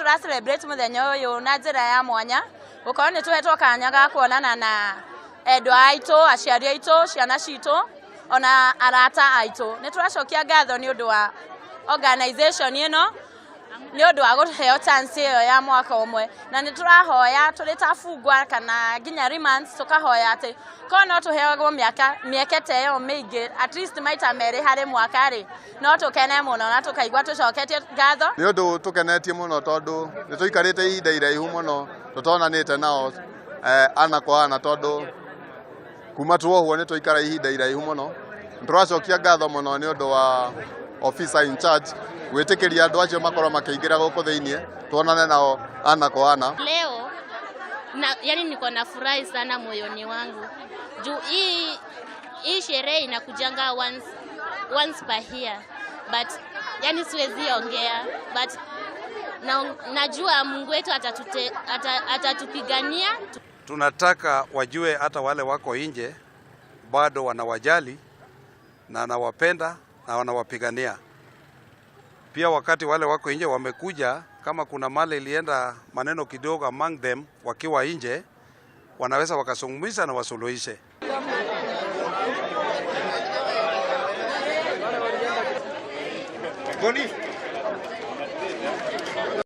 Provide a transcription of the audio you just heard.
Tũra celebrate mũthenya ũyũ na njĩra ya mwanya gũkorwo nĩ tũhetwo kanya ga kuonana na endwa aitũ, aciari aitũ, ciana citũ ona arata aitũ. Nĩ tũracokia ngatho nĩ ũndũ wa organization ĩno nĩ ũndũ wa gũheo chance ĩyo ya mwaka ũmwe, na nĩ tũrahoya tũrĩ ta bungwa kana nginya remands, tũkahoya atĩ korwo no tũheagwo mĩeke ta ĩyo mĩingĩ at least maita merĩ harĩ mwaka rĩ, no tũkene mũno na tũkaigua tũcoketie ngatho. Nĩ ũndũ tũkenetie mũno tondũ nĩ tũikarĩte ihinda iraihu mũno tũtonanĩte nao ana kwa ana, tondũ kuma tuohwo nĩ tũikara ihinda iraihu mũno. Nĩ tũracokia ngatho mũno nĩ ũndũ wa officer in charge gwĩtĩkĩria andũ acio makorwo makĩingĩra gũkũ thĩinĩ tuonane nao ana kwa ana. Leo na, yani niko na furahi sana moyoni wangu juu hii sherehe inakujanga once per year, but yani siwezi ongea, but najua Mungu wetu atatupigania. Tunataka wajue hata wale wako nje bado wanawajali na wanawapenda na wanawapigania. Pia wakati wale wako nje wamekuja, kama kuna mali ilienda maneno kidogo among them wakiwa nje, wanaweza wakazungumza na wasuluhishe. Boni.